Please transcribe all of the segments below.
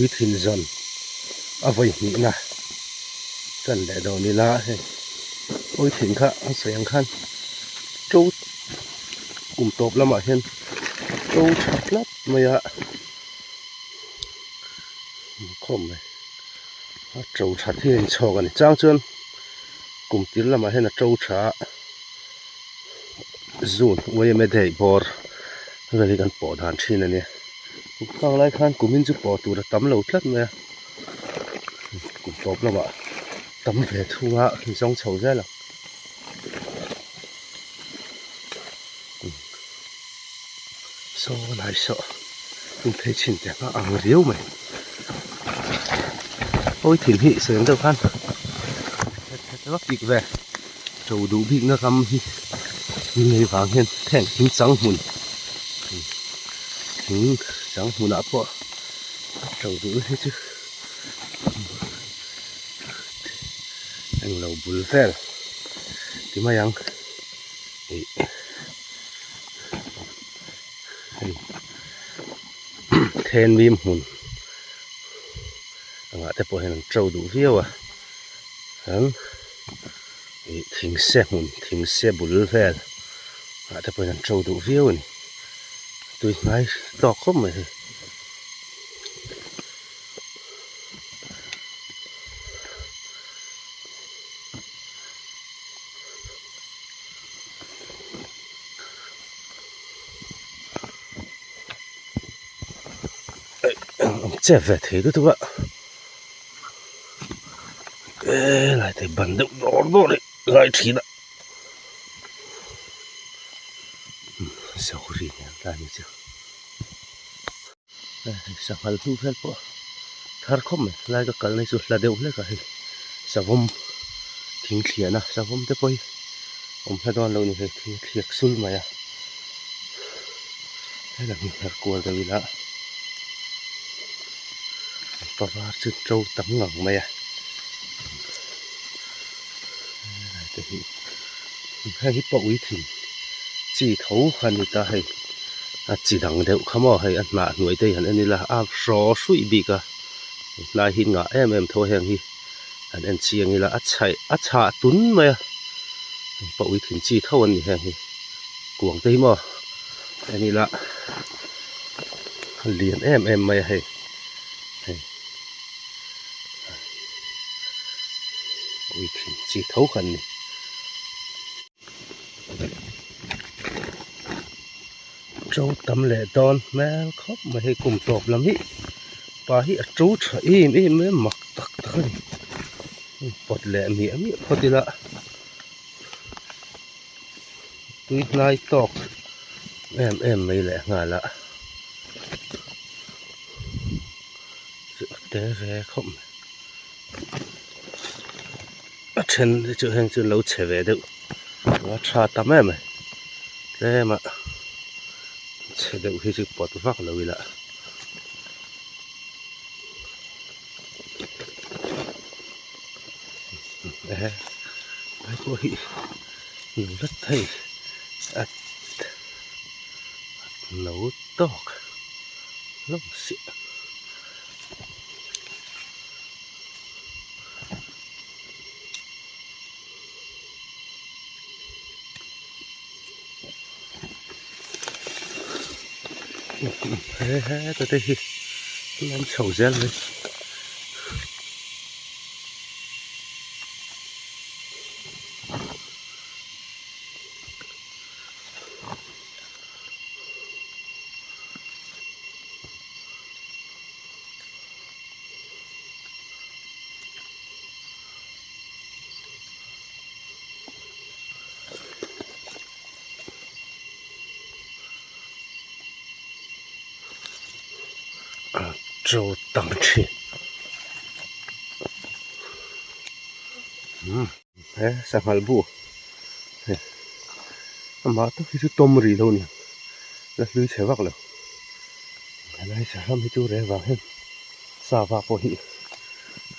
Uithin zawn a vawi hnihna tan leh dawn ila hei uithin kha an sawi ang khan to kum tawp lamah hian to tha tlat mai a khawm mai a to that hi a inchhawk a ni chang chuan kum tir lamah hian a to tha a zun yma day bawr vel hi kan pawh dan thin a nia. Khang lai khan kumin chu pawh tur a tam lo tlat mai a kum tawp lamah tam ve thung a in zawng chho zel ang saw lai saw in phei chhin te kha a ang riau mai awi thil hi sawi ang deuh khan vak bik ve to duh bikna ram hi ngei vang hian heng thing chang hmun thing chang hmunah pawh to duh hi chu englo bul vel ti mai ang ih hei then mim hmun angah te pawh hian an to duh viau a chuan. Ih thingse hmun thingse bul vel ah te pawhin an to duh viau a ni tui hnai tawk khawp mai hei. Che ve thei lutuk a. Helai te ban deuh dawr dawr hi ngai thin a zo ri nen tlai ni chu sanghal hnu vel pawh thar khawp mai helai ka kalna hi chu hla deuh hlek a hei savawm thing thliahna savawm te pawh hi awm hla dawn lo a ni hei thing thliak sul mai a helai hi her kual deuh ila. Pa var chu to tam ngang mai a helai te hi hei hi pawh ui thing chi tho kha a ni ta hei a chi dang deuh kha maw hei a hnah hnuai te hi han en ila a hraw hruih bik a hnai hi ngah em em tho a heng hi han en chiang ila a chhaih a chhah tun mai a pawh ui thing chi tho an ni heng hi kuang te hi maw en ila a lian em em mai a hei hei ui thin chi tho kha an ni to tam leh dawn hmel khawp mai hei kum tawp lam hi pa hi a to tha em em mai a mak tak tak a ni pawt leh miah miah phawt ila. Tui hnai tawk em em mai leh nghal a chu a te ve khawp mai a then te chu heng chu an lo chhe ve deuh a tha tam em mai tlem a chhe deuh hi chu pawt vak lo ila. Ehe lai pawh hi lo la thei at no tawk hlawm siah. He he te hi an awm chho zel mai. To tam thin umm he sanghal bu hei amah tak hi chu tawm rih lo a ni la hlui chhe vak lo helai sahram hi chu reng vang hian sava pawh hi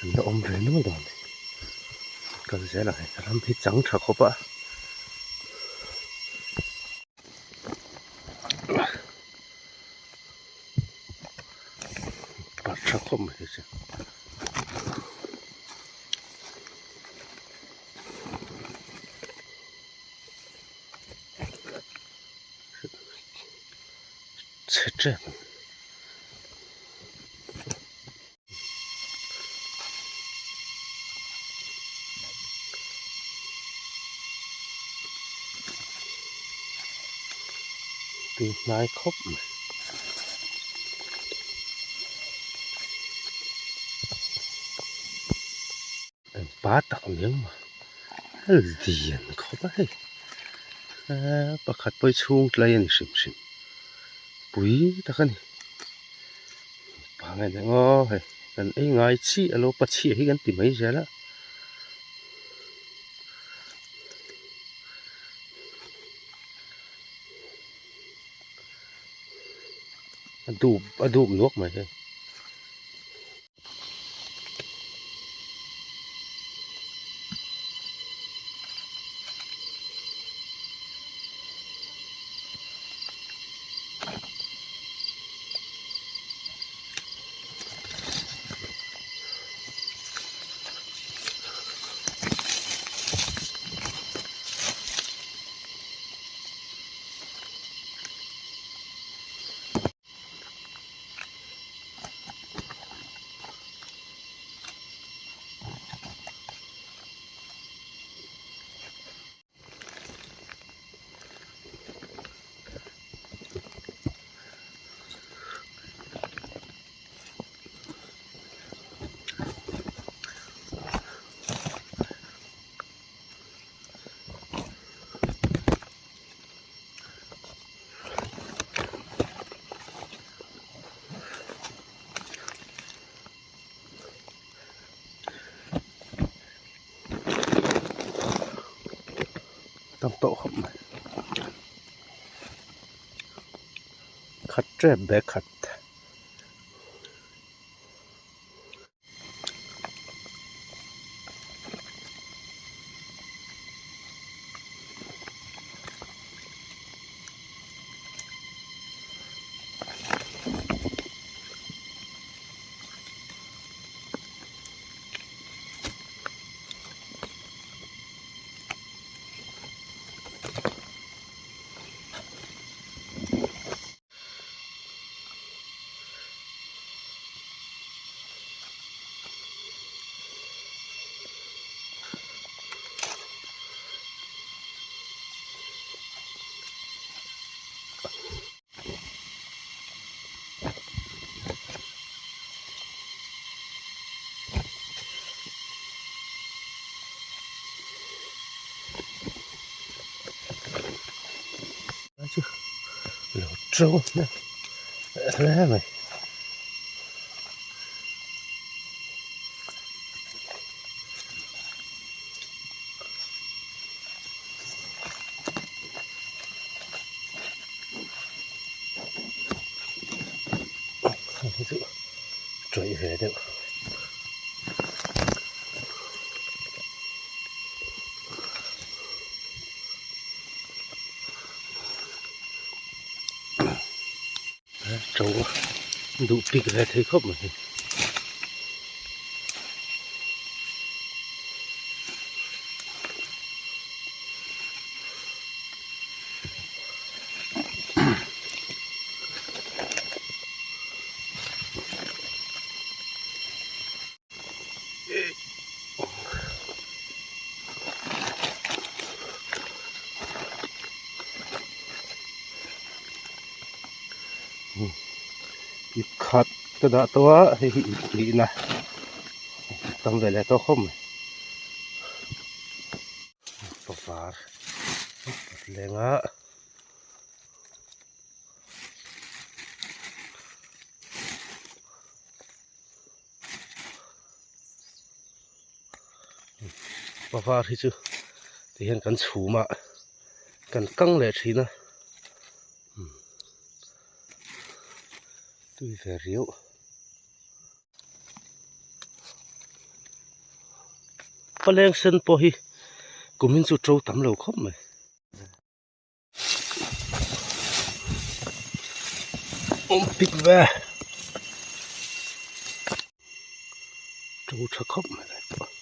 an la awm ve nual dawn a ni kal zel ang hei ram hi chang tha khawp a. Parh tha khawp. khawp mai hei chu. Chhe tep a ni. Tui hnai khawp mai. Eng pa tak aniang maw lian khawp a hei eee pakhat pawh hi chhung tlai a ni hrim hrim pui tak a ni pa nge ni aw hei kan ei ngai chiah alo pa chhiah hi kan ti mai zel a. A dup a dup nuak mai hei. Tam tawh khawp mai khat tep bag khat. Chu lo to hle mai. Hei chu tawih ve deuh. To duh pik ve thei khawp mai hei. Ip khat ka dah tawh a hei hi ip hlihna tam ve leh tawh khawp mai pavar lenga. Pavar hi chu ti hian kan chhum a kan kang leh thin a tui ve riau. Paleng sen pawh hi kumin chu to tam lo khawp mai. Awm pik ve. To tha khawp mai lai pawh.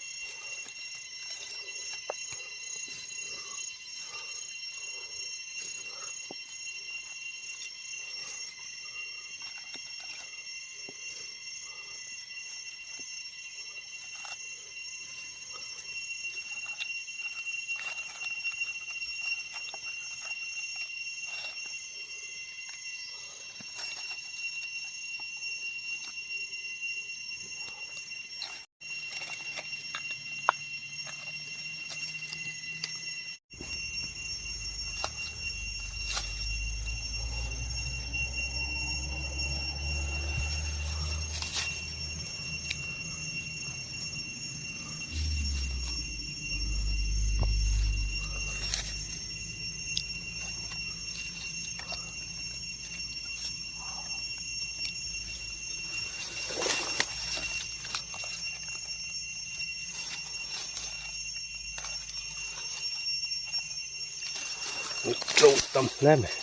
To tam hle mai.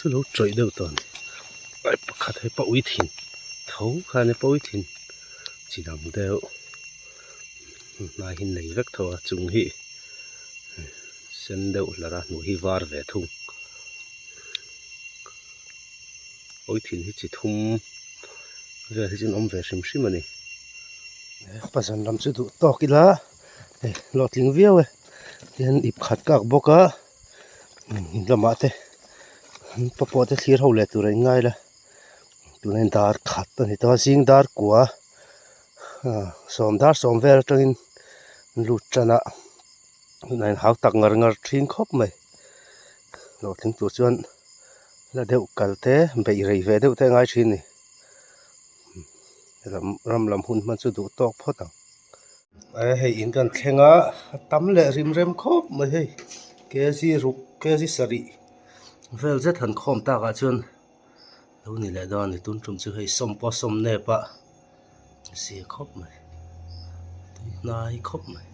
Chu lo tawih deuh tawh a ni ai pakhat hei pawi thin tho kha a ni pawi thin chi dang deuh hnai hi nei vek tho a chung hi sen deuh hlar a hnuai hi var ve thung pawi thin hi chi thum vel hi chu an awm ve hrim hrim a ni pazan lam chu duh tawk ila hei hlawhtling viau e tihian ip khat kak bawk a. In lamah te an pawpawh te thlir ho leh tur a inngai la tunah dar khat a ni tawh a zing dar kua ah sawm dar sawm vel atangin an lut tan a tunah hian hau tak ngar ngar thin khawp mai hlawhtling tur chuan la deuh kal te beih rei ve deuh te a ngai thin a ni ram ram lam hun hman chu duh tawk phawt ang. Hei in kan thleng a a tam leh rim rem khawp mai hei kg ruk kg sarih vel zet han khawm tak ah chuan lo ni leh dawn a ni tun tum chu hei sawm pawh a sawm nep a zia khawp mai tui hnai khawp mai.